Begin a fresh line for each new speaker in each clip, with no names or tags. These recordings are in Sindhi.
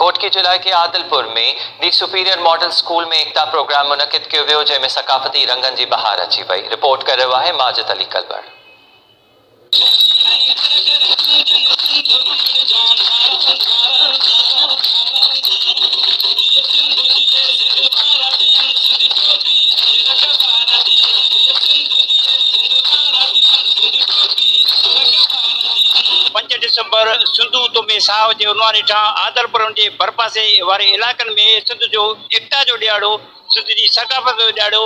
گهوٽڪي جي علائقي Adilpur ۾ the superior model school ۾ Ekta programme منعقد ڪيو ويو، جنهن ۾ ثقافتي رنگن جي بهار اچي وئي. رپورٽ ڪري رهيو آهي ماجد علي ڪلوڙ.
پنج ڊسمبر سنڌو تو ۾ ساهه جي عنوان هيٺان عادلپور جي ڀرپاسي واري علائقن ۾ سنڌ جو ايڪتا جو ڏهاڙو سنڌ جي ثقافت جو ڏهاڙو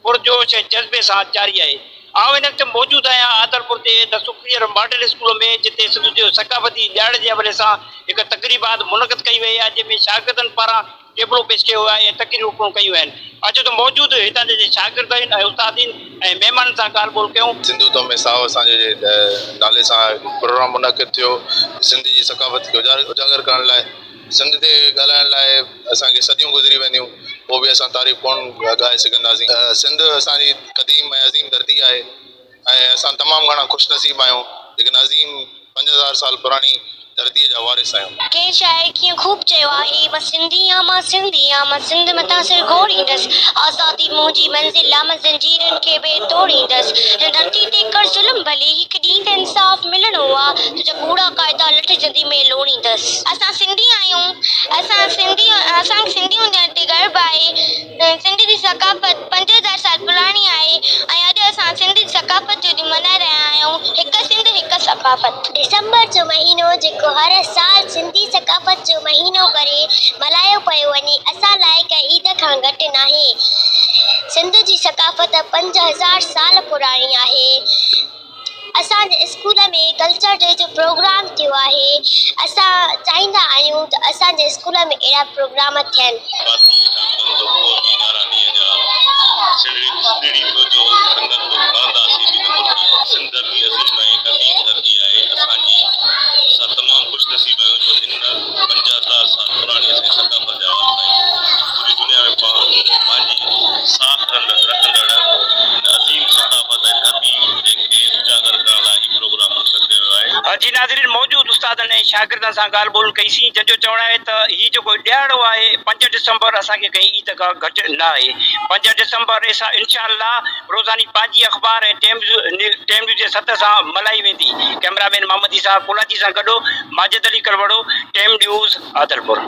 پرجوش ۽ جذبي سان جاري آهي. آئون هن وقت موجود آهيان عادلپور جي the superior model school ۾ جتي سنڌ جو ثقافتي ڏهاڙي جي حوالي سان هڪ تقريبات منعقد ڪئي وئي آهي جنهن ۾ شاگردن پاران ٽيبلو پيش ڪيو ويو آهي ۽ تقريرون پڻ ڪيون ويون آهن. اچو ته موجود هتان جا جي شاگرد آهن ۽ استادين ۽ مهمانن سان ڳالهه ٻولهه ڪيون.
سنڌو تو ۾ ساهه اسان جي نالي سان پروگرام منعقد ٿيو. سنڌ جي ثقافت کي اجاگر ڪرڻ لاء سنڌ تي ڳالهائڻ لاء اسان کي صديون گذري وينديون پوء به اسان تعريف ڪونه ڳائي سگهنداسين. سنڌ اسان جي قديم ۽ عظيم ڌرتي آهي ۽ اسان تمام گهڻا خوش نصيب آهيون جيڪڏهن عظيم 5000 سال پراڻي ڌرتيء جا وارث آهيون.
ڪنهن شاعر ڪيئن خوب چيو آهي، مان سنڌي آن، مان سنڌي آن، مان سنڌ مٿان سر گهوريندس، آزادي منهنجي منزل آ، مان زنجيرن کي به توڙيندس، هن ڌرتي تي ڪر ظلم ڀلي، هڪ ڏينهن ته انصاف ملڻو آ، تنهنجا ڪوڙا قاعدا لٺ جندي ۾ لوڙيندس. اسان سنڌي آهيون، اسان سنڌي اسان کي سنڌي هجڻ تي گرب آهي، سنڌ جي ثقافت 5000 سال پراڻي آهي ۽ اڄ اسان سنڌ جي ثقافت جو ڏينهن ملهائي رهيا آهيون، هڪ سنڌ هڪ ثقافت. ڊسمبر جو مهينو جيڪو هر سال سنڌي ثقافت جو مهينو ڪري ملهايو پيو وڃي اسان لاء ڪنهن عيد کان گهٽ ناهي. سنڌ جي ثقافت 5000 سال پراڻي آهي. اسان جي اسڪول ۾ ڪلچر ڊي جو پروگرام ٿيو آهي اسان چاهيندا آهيون ته اسان جي اسڪول ۾ اهڙا پروگرام ٿين.
پاسي هيٺان ڪم ته اهو به نارانيء جا سنڌڙي سنڌڙي تو جو سنگت مرنداسين به نه مرڪي. سنڌ ڌرتي عظيم ۽ قديم ڌرتي آهي اسان جي اسان تمام خوش نصيب آهيون جو هن 5000 سال پراڻي اسان جي ثقافت جا وارث آهيون پوري دنيا ۾ پاڻ پنهنجي ساک رکندڙ هن عظيم ثقافت ۽ ڌرتي جنهن کي اجاگر ڪرڻ لاء هي پروگرام منعقد ڪيو ويو آهي.
جي ناظرين موجود استادن ۽ شاگردن سان ڳالهه ٻولهه ڪئي سين جن جو چوڻ آهي ته هي جيڪو ڏهاڙو آهي پنج ڊسمبر اسان کي ڪنهن عيد کان گهٽ نه آهي پنج ڊسمبر انشاء الله روزاني پنهنجي اخبار ۽ ٽيم نيوز جي سٿ سان ملهائي ويندي ڪئميرا مين محمد عيسيٰ ڪولاچي سان گڏ ماجد علي ڪلوڙو ٽيم نيوز عادلپور.